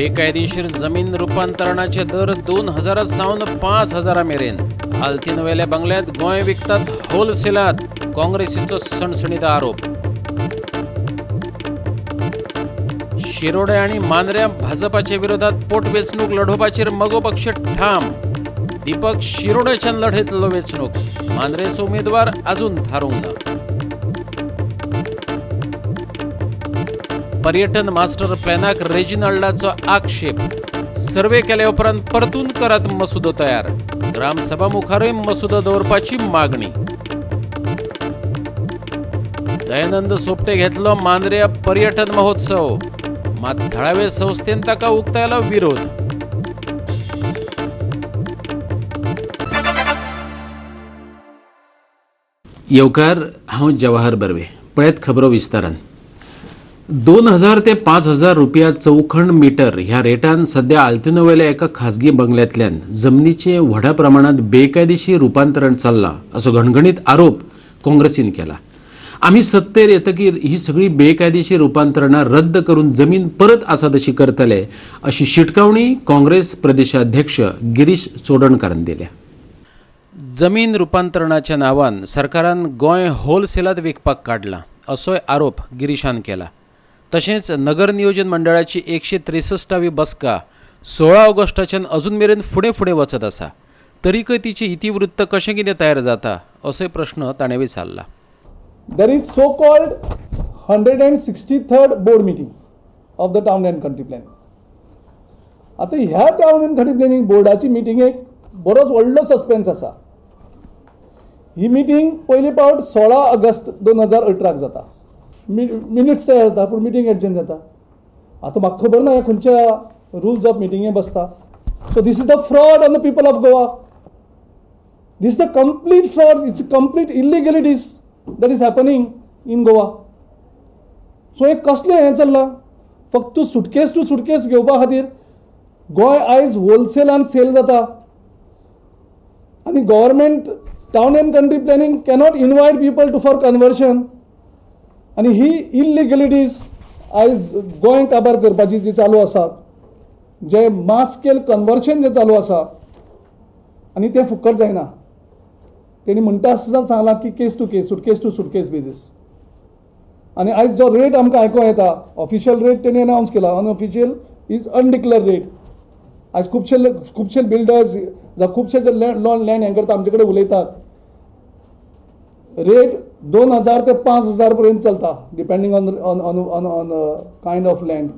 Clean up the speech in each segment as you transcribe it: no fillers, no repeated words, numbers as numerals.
बेकायदेशीर जमीन रुपांतरणाचे दर 2000 सावन 5000 मेरेन। आल्तीनवेल्या बंगल्यांत गोंय विकतात होलसेलात, काँग्रेसीचो सणसणीत आरोप। शिरोडे आनी मांद्र्यां भाजपाच्या विरोधात पोटवेंचणूक लढोवपाचेर मगो पक्ष ठाम। दीपक शिरोड्याच्यान लढयतलो वेंचणूक, मांद्रेचो उमेदवार अजून थारूंक ना। पर्यटन मास्टर प्लॅनाक रेजिनाल्डाचो आक्षेप, सर्वे केल्या उपरांत परतून करात मसुदो तयार, ग्रामसभा मुखारूय मसुदो दवरपाची मागणी। दयानंद सोपटे घेतलो मांद्र्या पर्यटन महोत्सव, मात थळावे संस्थेन ताका उक्तायला विरोध। येवकार, हांव जवाहर बर्वे। पळयत खबरो विस्तारान। 2000 ते 5000 रुपया चौखण मीटर ह्या रेटान सध्या आल्तिनोवेल्या एका खाजगी बंगल्यांतल्यान जमनीचे व्हडा प्रमाणात बेकायदेशीर रुपांतरण चल्लां असो घणघणीत आरोप काँग्रेसीन केला। आमी सत्तेर येतकीर ही सगळी बेकायदेशीर रुपांतरणां रद्द करून जमीन परत आसा तशी करतले अशी शिटकावणी काँग्रेस प्रदेशाध्यक्ष गिरीश चोडणकारान दिल्या। जमीन रुपांतरणाच्या नांवान सरकारान गोंय होलसेलात विकपाक काडला असोय आरोप गिरीशान केला। तशेंच नगर नियोजन मंडळाची 163वी बसका 16 ऑगस्टाच्यान अजून मेरेन फुडें फुडें वचत आसा, तरीकय तिचें इतिवृत्त कशें कितें तयार जाता असोय प्रश्न ताणें विचारला। There is so called 163rd board meeting of the town and country planning. आतां ह्या टावन अँड कंट्री प्लॅनिंग बोर्डाची मिटिंगेक बरोच व्हडलो सस्पेन्स आसा। ही मिटींग पयली पावट 16 ऑगस्ट 2018 जाता, मिनिट्स तयार जाता, पूण मिटींग एडजर्न जाता। आतां म्हाका खबर ना खंयच्या रुल्स ऑफ मिटिंगे बसता। So this is the fraud on the people of Goa, this is the complete fraud, it's complete illegalities that is happening in Goa. So हें कसलें हें चल्लां, फक्त सुटकेस टू सुटकेस घेवपा खातीर गोंय आयज होलसेलान सेल जाता आनी government town and country planning cannot invite people to for conversion. आनी ही इल्लिगलिटीज आयज गोंय काबार करपाची जी चालू आसा, जे मास स्केल कन्वर्शन जें चालू आसा आनी तें फुकट जायना। तेणी म्हणटा आसतना सांगलां की case to case, suitcase to suitcase basis. आनी आयज जो रेट आमकां आयकोंक येता, ऑफिशियल रेट तेणी अनावन्स केला, अनऑफिशियल is undeclared rate. आयज खुबशे खुबशे बिल्डर्स जावं खुबशे जे लँड हें करता आमचे कडेन उलयतात, रेट 2000 ते 5000 पर्यंत चलता, depending on on on on on kind of land.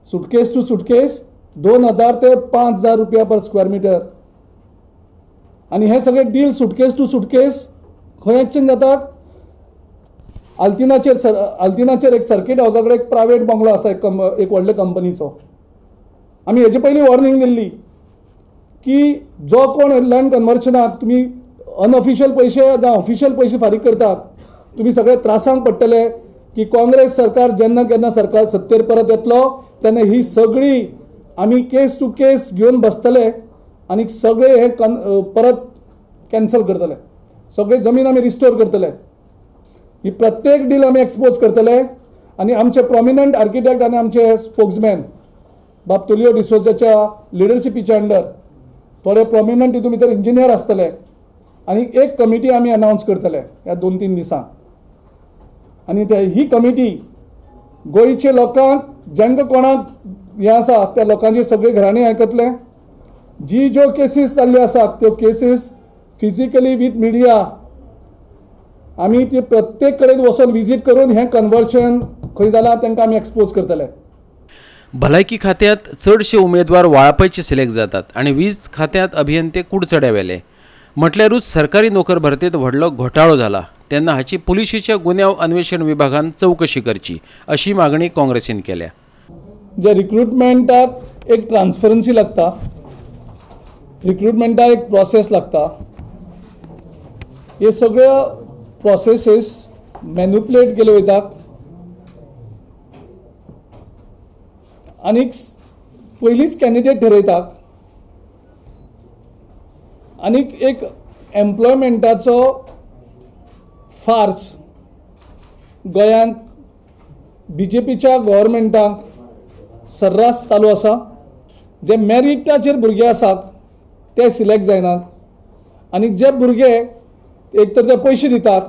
Suitcase to suitcase 2000 ते 5000 रुपया पर स्क्वेअर मिटर। आनी हे सगळे डील सुटकेस टू सुटकेस खंय एक्सचेंज जाता, आल्तिनाचेर। आल्तिनाचेर एक सर्कीट हावसा कडेन एक प्रायवेट बंगलो आसा, एक व्हडले कंपनीचो। आमी हेजे पयलीं वॉर्निंग दिल्ली की जो कोण लँड कन्वर्शनाक तुमी अनऑफिशियल पयशे जावं ऑफिशियल पयशे फारीक करतात, तुमी सगळे त्रासांक पडटले। की काँग्रेस सरकार जेन्ना केन्ना सरकार सत्तेर परत येतलो तेन्ना ही सगळी आमी केस टू केस घेवन बसतले आनी सगळे हे परत कॅन्सल करतले, सगळे जमीन आमी रिस्टोर करतले, ही प्रत्येक डील आमी एक्सपोज करतले। आनी आमचे प्रॉमिनंट आर्किटेक्ट आनी आमचे स्पोक्समॅन बाब तुलियो डिसोजाच्या लिडरशिपीच्या अंडर थोडे प्रॉमिनंट तितून भितर इंजिनियर आसतले आनी एक कमिटी आमी अनावन्स करतले ह्या 2-3 दिसांक। आनी ते ही कमिटी गोंयचे लोकांक जांकां कोणाक हें आसा त्या लोकांची सगळीं घराणीं आयकतले, जी ज्यो केसीस जाल्ल्यो आसात त्यो केसीस फिजिकली वीथ मिडिया आमी ती प्रत्येक कडेन वचून विजीट करून हें कन्वर्शन खंय जालां तांकां आमी एक्सपोज करतले। भलायकी खात्यांत चडशे उमेदवार वाळपयचे सिलेक्ट जातात आनी वीज खात्यांत अभियंते कुडचड्या वेले म्हटल्यारूच सरकारी नोकर भरतेत व्हडलो घोटाळो जाला, तेन्ना हाची पुलिशेच्या गुन्यांव अन्वेषण विभागान चवकशी करची अशी मागणी काँग्रेसीन केल्या। जे रिक्रुटमेंटाक एक ट्रान्सपरन्सी लागता, रिक्रुटमेंटाक एक प्रोसेस लागता, हे सगळे प्रोसेसीस मॅन्युपुलेट केले वयतात आनी पयलींच कॅन्डिडेट ठरयतात आनी एक एम्प्लॉयमेंटाचो फार्स गोंयांत बीजेपीच्या गव्हर्मेंटाक सर्रास चालू आसा. जे मॅरिटाचेर भुरगे आसात ते सिलेक्ट जायनात आनी जे भुरगे एक तर ते पयशे दितात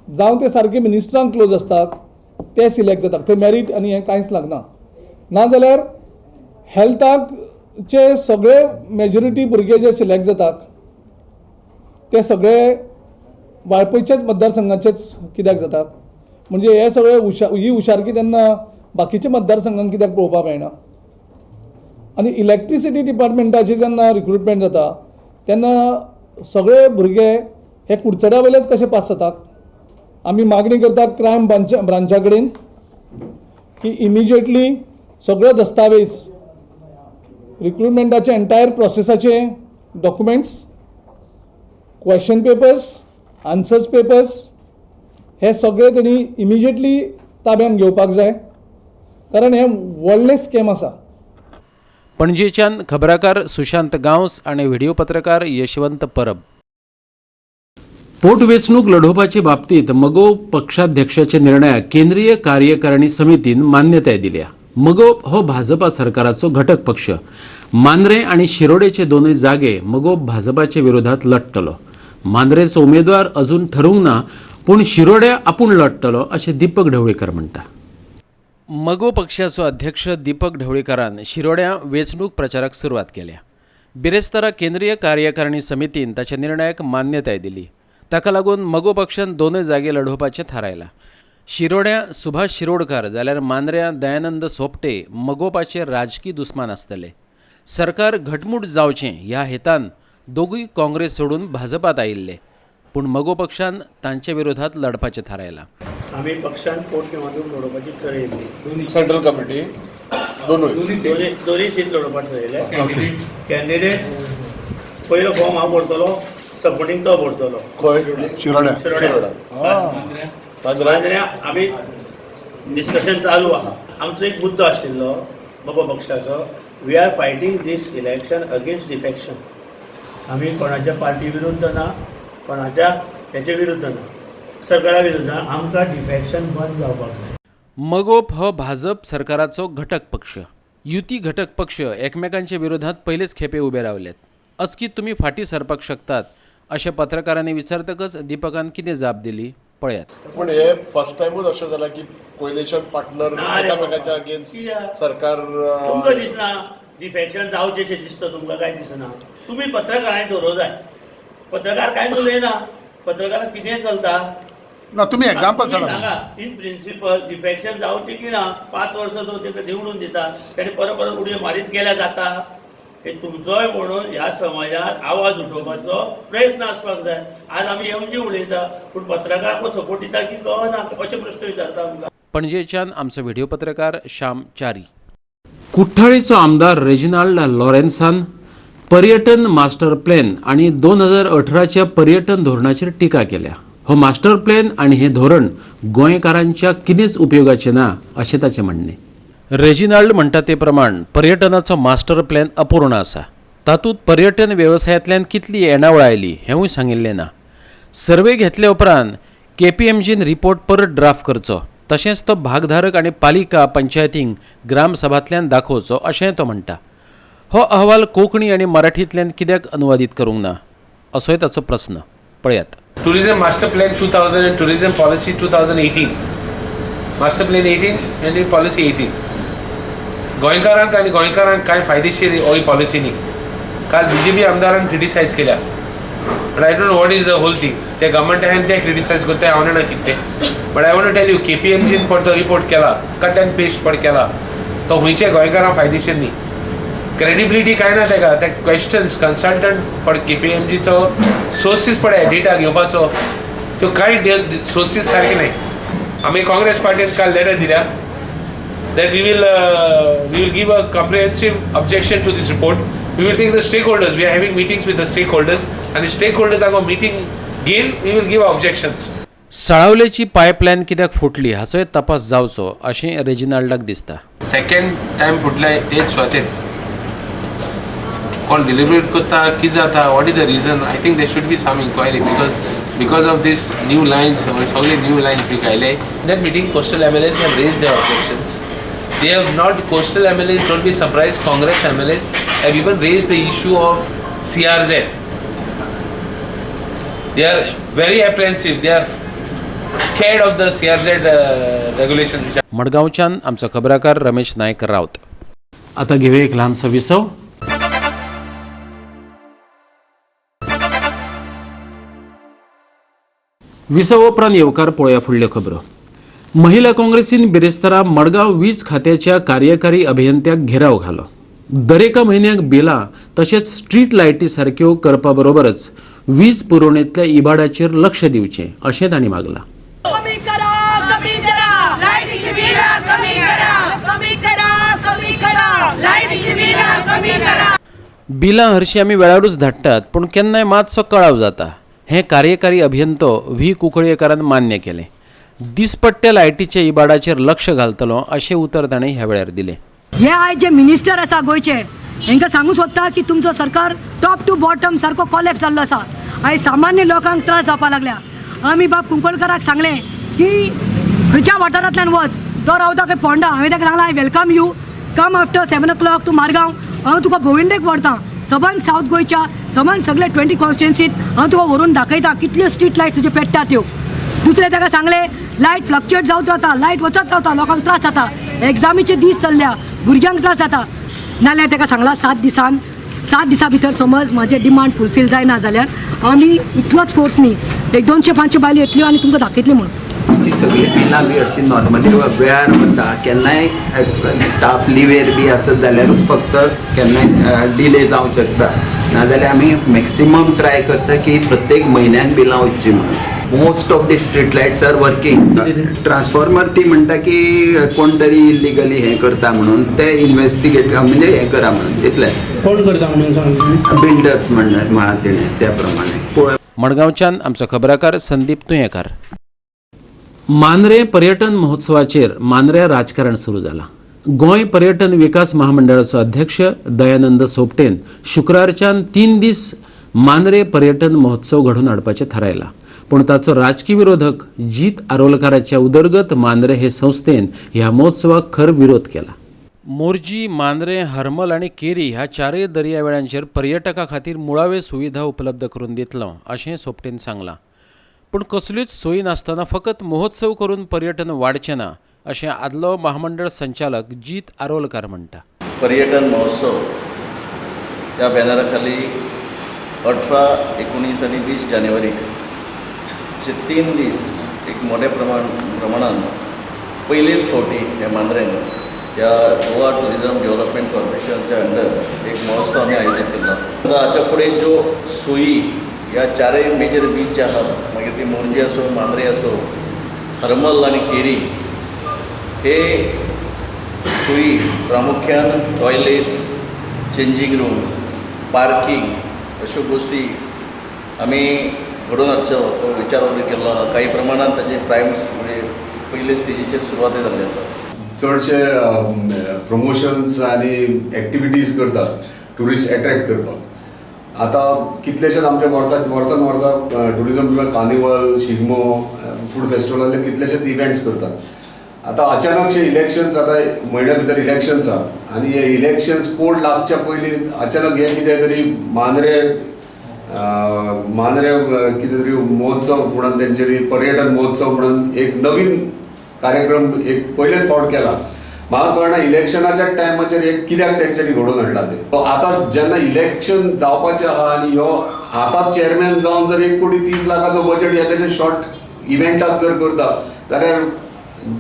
जावं ते सारके मिनिस्टरांक क्लोज आसतात ते सिलेक्ट जातात. थंय मॅरीट आनी हें कांयच लागना. नाजाल्यार हेल्थाक चे सगळे मेजॉरिटी भुरगे जे सिलेक्ट जातात ते सगळे वाळपयच्याच मतदारसंघाचेच कित्याक जातात? म्हणजे हे सगळे ही हुशारकी तेन्ना बाकीच्या मतदारसंघांक कित्याक पळोवपाक मेळना? आनी इलेक्ट्रिसिटी डिपार्टमेंटाची जेन्ना रिक्रुटमेंट जाता तेन्ना सगळे भुरगे हे कुडचड्या वयलेच कशे पास जातात? आमी मागणी करता क्रायम ब्रांचा कडेन की इमिजिएटली सगळे दस्तावेज, रिक्रुटमेंटाचे entire प्रोसेसाचे documents, question papers, answers papers हे सगळे तेणी इमिजिएटली ताब्यान घेवपाक जाय, कारण हें व्हडलें स्कॅम आसा. पणजेच्यान खबराकार सुशांत गांवस आनी व्हिडिओ पत्रकार यशवंत परब. पोटवेंचणूक लढोवपाचे बाबतींत मगो पक्षाध्यक्षाच्या निर्णयाक केंद्रीय कार्यकारिणी समितीन मान्यताय दिल्या. मगो हो भाजपा सरकाराचो घटक पक्ष. मांद्रे आनी शिरोडेचे दोनूय जागे मगो भाजपाच्या विरोधात लढटलो. मांद्रेचो उमेदवार अजून ठरूंक ना, पूण शिरोड्या आपूण लढटलो अशें दीपक ढवळीकर म्हणटा. मगो पक्षाचो अध्यक्ष दीपक ढवळीकरान शिरोड्या वेंचणूक प्रचाराक सुरवात केल्या. बिरेस्तारा केंद्रीय कार्यकारिणी समितीन ताच्या निर्णयाक मान्यताय दिली. ताका लागून मगो पक्षान दोनूय जागे लढोवपाचें थारायलां. शिरोड्या सुभाष शिरोडकर जाल्यार मांद्र्या दयानंद सोपटे मगोपाचे राजकी दुस्मान आसतले. सरकार घटमूट जावचें ह्या हेतान दोगूय काँग्रेस सोडून भाजपात आयिल्ले, पूण मगो पक्षान तांचे विरोधात लढपाचें थारायलां. आमी पक्षान पोटनिवडणूक लढोवपाची ठरयिल्ली. सेंट्रल कमिटी दोनूय सीट लढोवपाक ठरयलें. कॅन्डिडेट पयलो फॉर्म हांव भरतलो, सपोर्टींग तो भरतलो. खंय? शिरोड्या. मांद्र्या आमी डिस्कशन चालू आहा. आमचो एक मुद्दो आशिल्लो मगो पक्षाचो, we are fighting this election against defection. आमी कोणाच्या पार्टी विरुद्ध ना, कोणाच्या हेचे विरुद्ध ना, सरकारा विरुद्ध ना, आमकां डिफेक्शन बंद जावपाक जाय. मगोप हो भाजप सरकाराचो घटक पक्ष. युती घटक पक्ष एकमेकांच्या विरोधात पयलेच खेपे उबे रावल्यात. अचकीत तुमी फाटीं सरपाक शकतात अशें पत्रकारांनी विचारतकच दीपकान कितें जाप दिली पळयात. पण हे फर्स्ट टायमूच अशें जालां की कोयलेशन पार्टनर एकामेकाच्या अगेन्स्ट सरकार. तुमकां दिसना डिफेक्शन जावचें दिसता? तुमकां कांय दिसना? तुमी पत्रकारांनी दवरूंक जाय. पत्रकार कांयच उलयना, पत्रकारांक कितेंय चलता. ना, तुमी एग्जाम्पल सांगा. इन प्रिन्सिपल डिफेक्शन जावचें की ना? 5 वर्सां जो ताका निवडून दिता ताणें परत परत उडयो मारीत गेल्यार जाता? हे तुमचोय म्हणून ह्या समाजात आवाज उठोवपाचो प्रयत्न आसपाक जाय. आज आमी एमजी उलयता, पूण पत्रकारांक सपोर्ट दिता की कळना अशे प्रश्न विचारता आमकां. पणजेच्यान आमचो व्हिडिओ पत्रकार श्याम च्यारी. कुठ्ठाळीचो आमदार रेजिनाल्ड लॉरेन्सान पर्यटन मास्टर प्लॅन आनी 2018च्या पर्यटन धोरणाचेर टिका केल्या. हो मास्टर प्लॅन आनी हें धोरण गोंयकारांच्या कितेंच उपयोगाचें ना अशें ताचें म्हणणें. रेजिनाल्ड म्हणटा ते प्रमाण पर्यटनाचो मास्टर प्लॅन अपूर्ण आसा. तातूंत पर्यटन वेवसायांतल्यान कितली येणावळ आयली हेंवूय सांगिल्लें ना. सर्वे घेतले उपरांत केपीएमजीन रिपोर्ट परत ड्राफ्ट करचो, तशेंच तो भागधारक आनी पालिका पंचायतींक ग्रामसभांतल्यान दाखोवचो अशेंय तो म्हणटा. हो अहवाल कोंकणी आनी मराठींतल्यान कित्याक अनुवादीत करूंक ना असोय ताचो प्रस्न. पळयात. Tourism master plan 2000 and tourism policy 2018, master plan 18 आनी पॉलिसी 18. गोंयकारांक आनी गोंयकारांक कांय फायदेशीर ही पॉलिसी न्ही. काल बीजेपी आमदारान क्रिटिसायज केल्या, but I don't know what is the whole thing. ते गव्हर्मेंटान ते क्रिटिसायज करता, हांव जाणा कितें. But I want to tell you, केपीएमजीन पण तो रिपोर्ट केला, कट एंड पेस्ट पण केला, तो खंयच्या गोंयकारांक फायदेशीर न्ही. क्रेडिबिलिटी कांय ना ताका. ते क्वेश्चन्स कन्सल्टंट पण केपीएमजीचो सोर्सीस पळय डेटा घेवपाचो, त्यो कांय सोर्सीस सारके न्हय. आमी काँग्रेस पार्टीन काल लेटर दिल्या that we will give a comprehensive objection to this report. We will take the stakeholders. We are having meetings with the stakeholders, and the stakeholders are going meeting gain. We will give objections. साळावलेची pipeline कित्याक फुटली हाचोय तपास जावचो अशें रेजिनाल्डाक दिसता. Second time फुटले तेच स्वतेन कोण डिलिबरेट करता कितें जाता, what is the reason? I think there should be some inquiry because of this new lines, सगळे न्यू लायन्स बी कायले. That meeting coastal MLAs have raised their objections. They have not, coastal MLAs, don't be surprised, Congress MLAs have even raised the issue of CRZ. They are very apprehensive, they are scared of the CRZ regulation. मडगांवच्यान आमचो खबराकार रमेश नायक राऊत. आता घेऊया एक ल्हानसो विसव. विसव उपरांत येवकार पळोवया फुडल्यो खबरो. महिला काँग्रेसीन बिरेस्तारा मडगांव वीज खात्याच्या कार्यकारी अभियंत्याक घेराव घालो. दरेका म्हयन्याक बिलां तशेंच स्ट्रीट लायटी सारक्यो करपा बरोबरच वीज पुरवणेंतल्या इबाडाचेर लक्ष दिवचें अशें तांणी मागलां. कमी करा, कमी करा, लाईटीची बिलां कमी करा, कमी करा, कमी करा, लाईटीची बिलां कमी करा. बिलां हरशीं आमी वेळारूच धाडटात, पूण केन्नाय मातसो कळाव जाता हें कार्यकारी अभियंतो व्ही कुंकळयेकारान मान्य केलें. दिसपट्ट्या लायटीच्या इबाडाचेर लक्ष घालतलो अशें उतर ताणें ह्या वेळार दिलें. हे आयज जे मिनिस्टर आसा गोंयचे, हेंकां सांगू सोदता की तुमचो सरकार टॉप टू बॉटम सारको कॉलेप्स जाल्लो आसा. आयज सामान्य लोकांक त्रास जावपाक लागल्या. आमी बाब कुंकळकराक सांगलें की खंयच्या वाठारांतल्यान वच, तो रावता खंय पोंडा. हांवें ताका सांगलां, I welcome you, come after 7 o'clock to Margao, हांव तुका भोविंडेक व्हरता. सबंद सावथ गोंयच्या सबंद सगळे 20 कॉन्स्टिट्युएन्सीत हांव तुका व्हरून दाखयता कितल्यो स्ट्रीट लायट तुज्यो पेट्टा त्यो. दुसरें ताका सांगलें, लायट फ्लक्चुएट जावत रावता, लायट वचत रावता, लोकांक त्रास जाता, एग्जामीचे दीस चल्ल्या, भुरग्यांक त्रास जाता. नाल्यार ताका सांगलां 7 दिसान, 7 दिसां भितर समज म्हाजें डिमांड फुलफील जायना जाल्यार आमी इतलोच फोर्स न्ही, एक 200-500 बायलो येतल्यो आनी तुमकां दाखयतली म्हणून. ती सगळी बिलां बी अशी नॉर्मली वेळार वता. केन्नाय स्टाफ लिवेर बी आसत जाल्यारूच फक्त केन्नाय डिले जावंक शकता, नाजाल्यार आमी मॅक्सिमम ट्राय करता की प्रत्येक म्हयन्याक बिलां वचची म्हणून. Most of the street lights are working. Transformer ती म्हणटा की कोण तरी इलिगली हें करता म्हणून, ते इन्वेस्टिगेट म्हणजे हें करा म्हणून, इतलें. कोण करता म्हणून सांग? बिल्डर्स म्हणलां तिणें त्या प्रमाणे. मडगांवच्यान आमचो खबराकार संदीप तुयेंकार. मांद्रें पर्यटन महोत्सवाचेर मांद्र्या राजकारण सुरू जालां. गोंय पर्यटन विकास महामंडळाचो अध्यक्ष दयानंद सोपटेन शुक्रारच्यान 3 दीस मांद्रें पर्यटन महोत्सव घडोवन हाडपाचें थारायलां. पूण ताचो राजकी विरोधक जीत आरोलकाराच्या उदरगत मांद्रें हे संस्थेन ह्या महोत्सवाक खर विरोध केला. मोरजी, मांद्रें, हरमल आनी केरी ह्या चारय दर्यावेळांचेर पर्यटकां खातीर मुळाव्यो सुविधा उपलब्ध करून दितलो अशें सोपटेन सांगलां. पूण कसल्योच सोयी नासतना फकत महोत्सव करून पर्यटन वाडचें ना अशें आदलो महामंडळ संचालक जीत आरोलकार म्हणटा. पर्यटन महोत्सव ह्या बॅनरा खाली 18, 19 आनी 20 जानेवारीक अशे 3 दीस एक मोठ्या प्रमाणान पयलीच फावटी ह्या मांद्रें ह्या गोवा ट्युरिजम डेव्हलपमेंट कॉर्पोरेशनच्या अंडर एक महोत्सव आमी आयोजीत केला. आतां हाच्या फुडें ज्यो सोयी ह्या चारय मेजर बीच जे आहात, मागीर ती मोरजी आसूं, मांद्रें आसूं, हरमल आनी केरी, हे सोयी प्रामुख्यान टॉयलेट, चेंजींग रूम, पार्कींग अश्यो गोश्टी आमी घडोवन हाडचो हो विचार ऑलरेडी केल्लो आहा. काही प्रमाणान ताजे प्रायम म्हणजे पयले स्टेजीचेर सुरवातय जाल्ली आसा. चडशे प्रमोशन्स आनी एक्टिविटीज करतात ट्युरिस्ट एट्रॅक्ट करपाक. आतां कितलेशेच आमच्या वर्सान वर्सा tourism carnival, Shigmo, food festival कितलेशेच इव्हेंट्स करतात. आतां अचानकशे इलेक्शन्स, आतां म्हयन्या भितर इलेक्शन्स आहात आनी हे इलेक्शन्स कोड लागच्या पयलीं अचानक हे कितें तरी मांद्रे मांद्रे कितें तरी महोत्सव म्हणून तेंच्यांनी पर्यटन महोत्सव म्हणून एक नवीन कार्यक्रम एक पयलेच फावट केला. म्हाका कळना इलेक्शनाच्या टायमाचेर एक कित्याक तेंच्यांनी घडोवन हाडला तें. आतां जेन्ना इलेक्शन जावपाचें आहा आनी ह्यो आतां चेअरमॅन जावन जर 1,30,00,000 बजेट हे तशें शॉर्ट इव्हेंटाक जर करता जाल्यार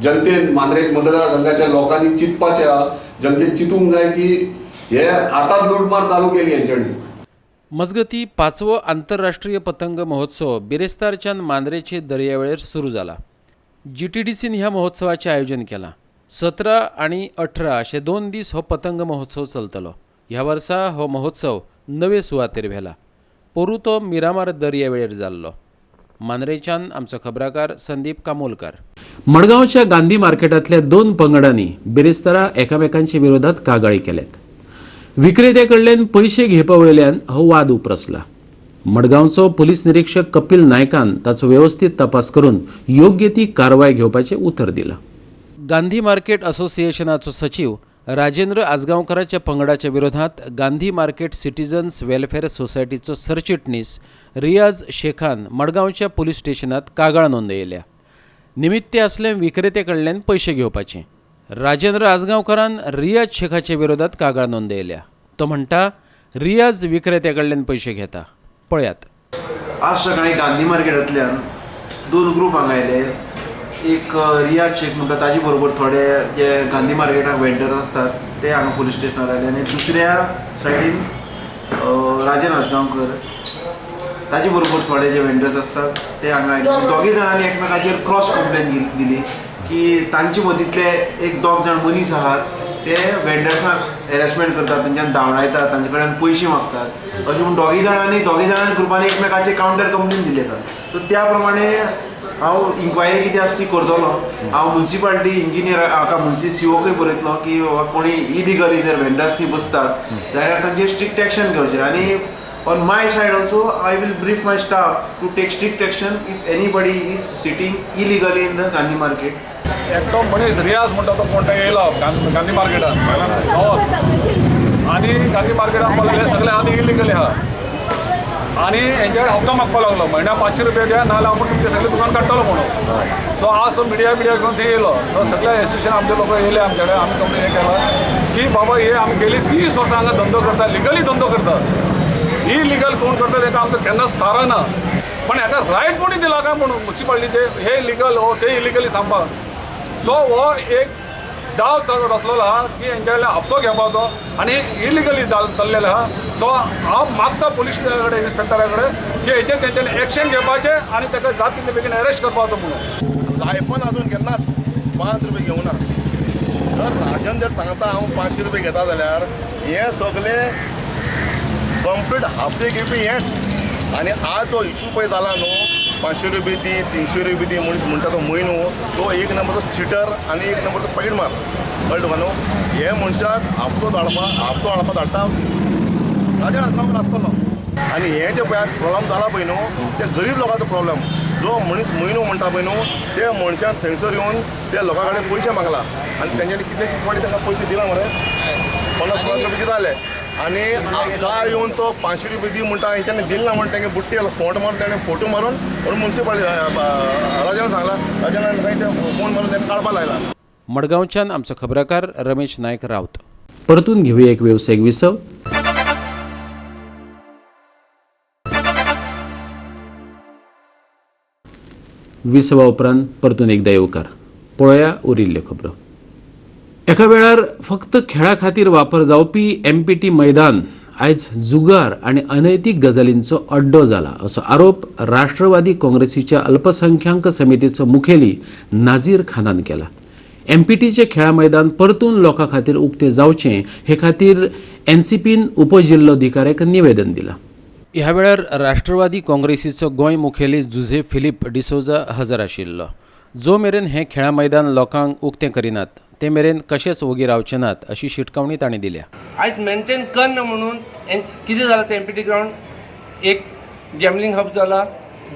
जनतेन मांद्रे मतदारसंघाच्या लोकांनी चिंतपाचें आहा, जनतेन चिंतूंक जाय की हे आतांच लुटमार चालू केली हेंच्यांनी. मजगती 5वो आंतरराष्ट्रीय पतंग महोत्सव बिरेस्तारच्यान मांद्रेचे दर्यावेळेर सुरू जाला. GTDCन ह्या महोत्सवाचें आयोजन केलां. 17 आनी 18 अशे 2 दीस हो पतंग महोत्सव चलतलो. ह्या वर्सा हो महोत्सव नवे सुवातेर व्हेला. पोरू तो मिरामार दर्यावेळेर जाल्लो. मांद्रेच्यान आमचो खबराकार संदीप कामोलकर. मडगांवच्या गांधी मार्केटांतल्या 2 पंगडांनी बिरेस्तारा एकामेकांच्या विरोधात कागाळी केल्यात. विक्रेत्या कडल्यान पयशे घेवपा वयल्यान हो वाद उप्रासला. मडगांवचो पुलीस निरीक्षक कपिल नायकान ताचो वेवस्थीत तपास करून योग्य ती कारवाय घेवपाचें उतर दिलां. गांधी मार्केट असोसिएशनाचो सचीव राजेंद्र आजगांवकराच्या पंगडाच्या विरोधात गांधी मार्केट सिटीजन्स वेलफेअर सोसायटीचो सरचिटणीस रियाज शेखान मडगांवच्या पुलीस स्टेशनात कागाळ नोंदयल्या. निमित्ते असले विक्रेते कडल्यान पयशे घेवपाचे. राजेंद्र आजगांवकरान रियाज शेखाच्या विरोधात कागाळ नोंदयल्या. तो म्हणटा रियाज विक्रेत्या कडल्यान पयशे घेता. पळयात. आज सकाळी गांधी मार्केटांतल्यान दोन ग्रूप हांगा आयले. एक रियाज शेख म्हणटा ताजे बरोबर थोडे जे गांधी मार्केटाक वेंडर आसतात ते हांगा पुलीस स्टेशनार आयले आनी दुसऱ्या सायडीन राजन आजगांवकर ताजे बरोबर थोडे जे वेंडर्स आसतात ते हांगा आयले. दोगी जाणांनी एकमेकाचेर क्रॉस कंप्लेन दिली की तांचे मदींतले एक दोग जाण मनीस आहात ते वेंडर्सांक हॅरेसमेंट करतात, तेंच्यान धांवडायतात, तांचे कडल्यान पयशे मागतात अशें म्हूण दोगी जाणांनी ग्रुपांनी एकमेकाचेर कावंटर कंप्लेन दिली आसा. सो त्या प्रमाणे हांव इन्क्वायरी कितें आसा ती करतलो. हांव मुन्सिपालिटी इंजिनियर हाका सीओकूय बरयतलो की बाबा कोणी इलिगली जर वेंडर्स थंय बसतात जाल्यार तांचेर स्ट्रिक्ट एक्शन घेवचें. आनी on my side also I will brief my staff to take strict action if anybody is sitting illegally in the Gandhi market. एकटो मनीस रियाज म्हणटा तो कोण येयलो गांधी मार्केटान नवोच आनी गांधी मार्केटान म्हणपाक लागले सगळे आहा ते इलिगली आहा आनी हेंच्या कडेन हप्तो मागपाक लागलो, म्हयन्या 500 रुपया द्या नाजाल्यार आपूण तुमचें सगळें दुकान काडटलो म्हणून. सो आज तो मिडिया घेवन थंय येयलो. सो सगळे एसोसिएशन आमचे लोक येयले आमचे कडेन. आमी कंप्लेन हें केलां की बाबा हे आमी गेली 30 वर्सां हांगा धंदो करता, लिगली धंदो करता, इलिगल कोण करता तेका आमचो केन्नाच थारो ना. पण हाका रायट कोणी दिला काय म्हणून मुन्सिपालिटीचे हे लिगल हो ते इलिगली सांगपाक. सो हो एक डाव रचलेलो आहा की हेंच्या कडल्यान हप्तो घेवपाचो आनी इलिगली चल्लेलो आहा. सो हांव मागता पुलीस कडेन इन्स्पेक्टरा कडेन की हेचेर तेंच्यांनी एक्शन घेवपाचें आनी ताका जात तितले बेगीन अरेस्ट करपाचो म्हणून. लायफान अजून केन्नाच 5 रुपये घेवना. जर राजन जर सांगता हांव 500 रुपये घेता जाल्यार हे सगळे कंप्लीट हप्ते घेवपी हेच. आनी आज जो इशू पळय जाला न्हू 500 रुपये दी 300 रुपये दी मनीस म्हणटा तो म्हयनो तो एक नंबरचो चिटर आनी एक नंबरचो पॉकेट मार. कळ्ळें तुका न्हू? हे मनशाक हप्तो हाडपा धाडटा राजन आजगांवकर आसतलो. आनी हें जें पळय प्रॉब्लम जाला पळय न्हू ते गरीब लोकांचो प्रॉब्लम. जो मनीस म्हयनो म्हणटा पळय न्हू ते मनशान थंयसर येवन त्या लोकां कडेन पयशे मागला आनी तेंच्यांनी कितलेशेच फावटी तांकां पयशे दिला मरे, 50-50 रुपये दिता जाले. आनी जार येवन तो 500 रुपये दी म्हणटा हेंच्यांनी दिले ना म्हण तेंगे बुट्टी फोंट मारून तेणें फोटो मारून म्हणून मुन्सिपालिटी राजान सांगला, राजान मागीर ते फोन मारून तेणें काडपाक लायला. मडगांवच्यान आमचो खबराकार रमेश नायक राऊत. परतून घेवया एक वेवसायीक विसव. विसवा उपरांत परतून एकदा येवकार. पळोवया उरिल्ल्यो खबरो. एका वेळार फक्त खेळा खातीर वापर जावपी एमपीटी मैदान आयज जुगार आनी अनैतीक गजालींचो अड्डो जाला असो आरोप राष्ट्रवादी काँग्रेसीच्या अल्पसंख्याक समितीचो मुखेली नाझीर खानान केला. एमपीटीचे खेळा मैदान परतून लोकां खातीर उक्तें जावचें हे खातीर एनसीपीन उपजिल्लोधिकाऱ्याक निवेदन दिलां. ह्या वेळार राष्ट्रवादी काँग्रेसीचो गोंय मुखेली जुझे फिलीप डिसोजा हजर आशिल्लो. जो मेरेन हें खेळा मैदान लोकांक उक्तें करिनात ते मेरेन कशेंच ओगी रावचे नात अशी शिटकावणी तांणी दिल्या. आयज मेंटेन करना म्हणून कितें जालां तें एमपीटी ग्रावंड एक गॅमलिंग हब जाला,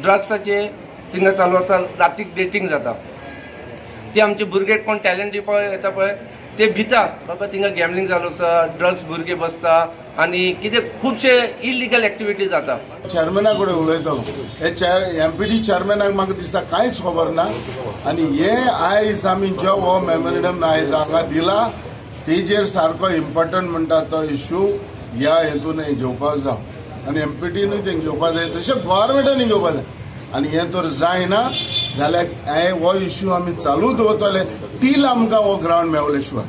ड्रग्साचे थिंगा चालू आसा, रातीक डेटींग जाता. ते आमचे भुरगे कोण टॅलंट दिवपाक येता पळय ते भिता बाबा थिंगा गॅमलिंग चालू आसा, ड्रग्स भुरगे बसता आनी कितें खुबशे इलिगल एक्टिविटी जाता. चेअरमॅना कडेन उलयतलो. हे एमपीटी चेअरमॅनाक म्हाका दिसता कांयच खबर ना. आनी हे आयज आमी जो हो मेमोरेंडम आयज हांगा दिला तेजेर सारको इम्पोर्टंट म्हणटा तो इशू ह्या हेतून घेवपाक जाव आनी एमपीटीनूय तें घेवपाक जाय, तशें गोवोरमेंटानूय घेवपाक जाय. आनी हें तर जायना जाल्यार हो इशू आमी चालू दवरतले टील आमकां हो ग्रावंड मेवले शिवाय.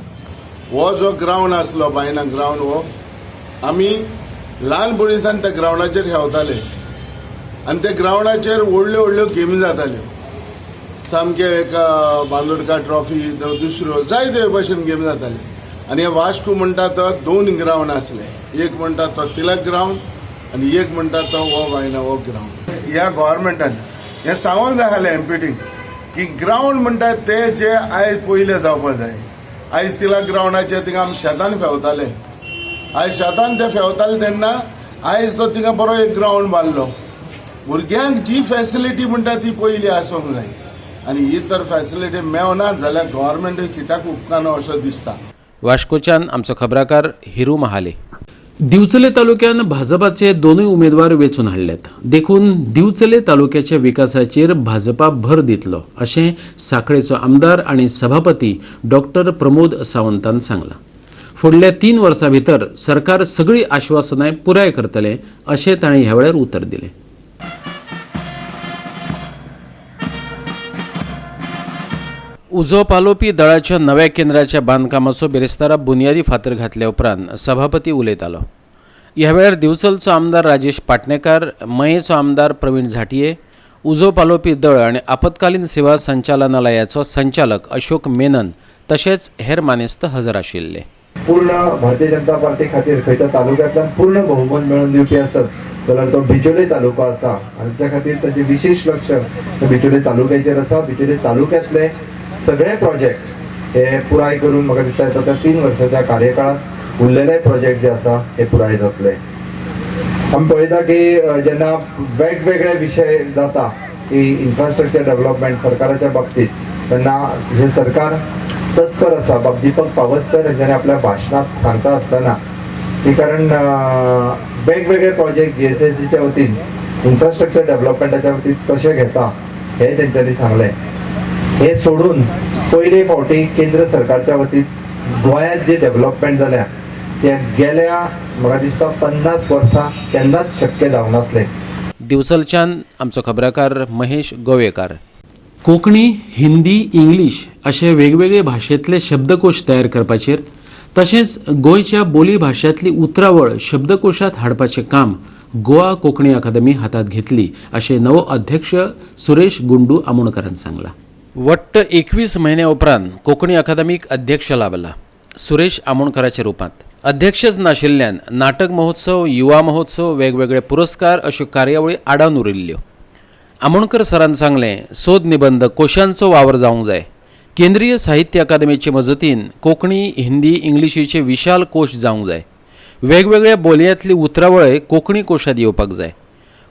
हो जो ग्रावंड आसलो बायना ग्रावंड हो आमी ल्हान भुरगेसान त्या ग्रावंडाचेर खेळताले आनी त्या ग्रावंडाचेर व्हडल्यो व्हडल्यो गेमी जाताल्यो, सामके एक बांदोडकार ट्रॉफी दुसऱ्यो जायते भशेन गेमी जाताल्यो. आनी हे वास्को म्हणटा तो 2 ग्रावंड आसले, एक म्हणटा तो तिलक ग्रावंड आनी एक म्हणटा तो हो बायना हो ग्रावंड. ह्या गोवोरमेंटान हें सांगूंक जाय आसलें एमपीटीक की ग्रावंड म्हणटा ते जे आयज पयले जावपा जाय. आयज तिलक ग्रावंडाचेर थिंगा आमी शेतान फेवताले, आयज शेतान ते फेवताले तेन्ना आयज तो थिंगा बरो एक ग्रावंड बांदलो. भुरग्यांक जी फेसिलिटी म्हणटा ती पयली आसूंक जाय. आनी ही तर फॅसिलिटी मेवना जाल्यार गव्हर्मेंटूय कित्याक उपकारना अशें दिसता. वास्कोच्यान आमचो खबराकार हिरू महाले. दिवचले तालुक्यान भाजपाचे दोनूय उमेदवार वेंचून हाडल्यात, देखून दिवचले तालुक्याच्या विकासाचेर भाजपा भर दितलो अशें सांखळेचो आमदार आनी सभापती डॉक्टर प्रमोद सावंतान सांगलां. फुडल्या 3 वर्सां भितर सरकार सगळीं आश्वासनां पुराय करतलें अशें ताणें ह्या वेळार उतर दिलें. उजो पालोवपी दळाच्या नव्या केंद्राच्या बांदकामाचो बिरेस्तारा बुनियादी फातर घातल्या उपरांत सभापती उलयतालो. ह्या वेळार दिवचलचो आमदार राजेश पाटणेकार, मयेचो आमदार प्रवीण झांट्ये, उजो पालोवपी दळ आनी आपत्कालीन सेवा संचालनालयाचो संचालक अशोक मेनन तशेंच हेर मानेस्त हजर आशिल्ले. पूर्ण भारतीय जनता पार्टी खातीर खंयच्या तालुक्यांतल्यान पूर्ण बहुमत मेळोवन दिवपी आसत जाल्यार तो बिचोले तालुको आसा आनी त्या खातीर ताचें विशेष लक्ष बिचोले तालुक्याचेर आसा. बिचोले तालुक्यांतले सगळे प्रोजेक्ट हे पुराय करून म्हाका दिसता येता 3 वर्साच्या कार्यकाळात उरलेले प्रोजेक्ट जे आसा हे पुराय जातले. आमी पळयता की जेन्ना वेगवेगळे विशय जाता की इन्फ्रास्ट्रक्चर डेव्हलपमेंट सरकाराच्या बाबतीत तेन्ना हे सरकार तत्पर आसा. बाब दीपक पावसकर हेंच्यांनी आपल्या भाशणांत सांगता आसतना की कारण वेगवेगळे प्रोजेक्ट जीएसएसडीच्या वतीन इन्फ्रास्ट्रक्चर डेव्हलपमेंटाच्या बाबतीत कशें घेता हे तेंच्यांनी सांगलें. हे सोडून पयले फावटी केंद्र सरकारच्या वतीन गोंयांत जे डेव्हलपमेंट जाल्या ते गेल्या म्हाका दिसता 50 वर्सां केन्नाच शक्य जावनासलें. दिवचलच्यान आमचो खबराकार महेश गोवेकार. कोंकणी, हिंदी, इंग्लीश अशे वेगवेगळे भाशेंतले शब्दकोश तयार करपाचेर तशेंच गोंयच्या बोली भाशेंतली उतरावळ शब्दकोशांत हाडपाचें काम गोवा कोंकणी अकादमी हातांत घेतली अशें नवो अध्यक्ष सुरेश गुंडू आमोणकरान सांगलां. वट्ट 21 म्हयन्या उपरांत कोंकणी अकादमीक अध्यक्ष लाभला सुरेश आमोणकराच्या रुपांत. अध्यक्षच नाशिल्ल्यान नाटक महोत्सव, युवा महोत्सव, वेगवेगळे पुरस्कार अश्यो कार्यावळी आडावन उरिल्ल्यो. आमोणकर सरान सांगलें, सोद निबंद कोशांचो वावर जावंक जाय. केंद्रीय साहित्य अकादमीचे मजतीन कोंकणी, हिंदी, इंग्लिशीचे विशाल कोश जावंक जाय. वेगवेगळ्या बोलयांतली उतरावळय कोंकणी कोशांत येवपाक जाय.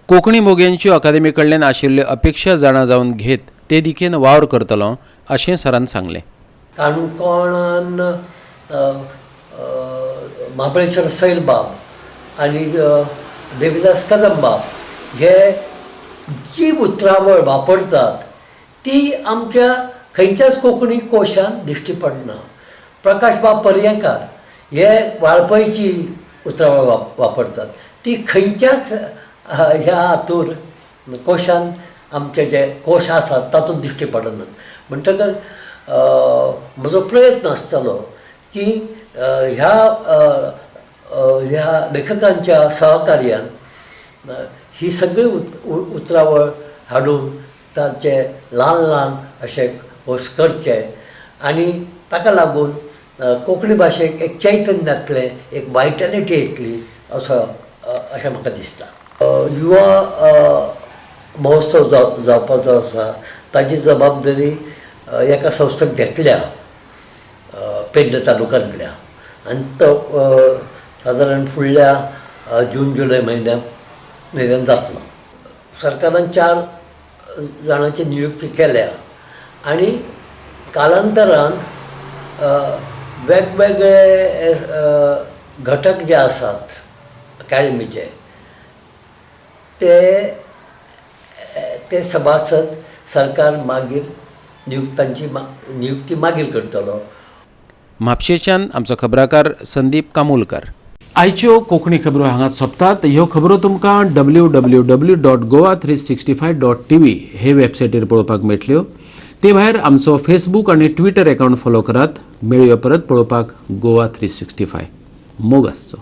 कोंकणी मोग्यांच्यो अकादमी कडल्यान आशिल्ल्यो अपेक्षा जाणा जावन घेत ते दिकेन वावर करतलो अशें सरान सांगलें. काणकोणान महाबळेश्वर सैलबाब आनी देवीदास कदमबाब हे जी उतरावळ वापरतात ती आमच्या खंयच्याच कोंकणी कोशान दिश्टी पडना. प्रकाशबाब पर्येंकार हे वाळपयची उतरावळ वापरतात ती खंयच्याच ह्या हातूर कोशान आमचे जे कोश आसात तातूंत दिश्टी पडना. म्हणटकच म्हजो प्रयत्न आसतलो की ह्या ह्या लेखकांच्या सहकार्यान ही सगळी उतरावळ हाडून ताचे ल्हान ल्हान अशे कोश करचे आनी ताका लागून कोंकणी भाशेक एक चैतन्य जातलें, एक वायटलिटी येतली असो अशें म्हाका दिसता. युवा महोत्सव जावपाचो आसा ताजी जबाबदारी एका संस्थेन घेतल्या पेडणे तालुक्यांतल्या आनी तो सादारण फुडल्या जून जुलय म्हयन्या मेरेन जातलो. सरकारान 4 जाणांची नियुक्ती केल्या आनी कालांतरान वेगवेगळे घटक जे आसात अकॅडमीचे ते ते सभासद सरकार मागीर नियुक्तांची नियुक्ती मागीर करतलो. म्हापशेच्यान आमचो खबराकार संदीप कामुलकर. आयच्यो कोंकणी खबरो हांगा सोंपतात. ह्यो खबरो तुमकां www.goa365.tv हे वेबसायटीर पळोवपाक मेळटल्यो. ते भायर आमचो फेसबूक आनी ट्विटर एकावंट फॉलो करात. मेळुया परत पळोवपाक गोवा 365. मोग आसचो.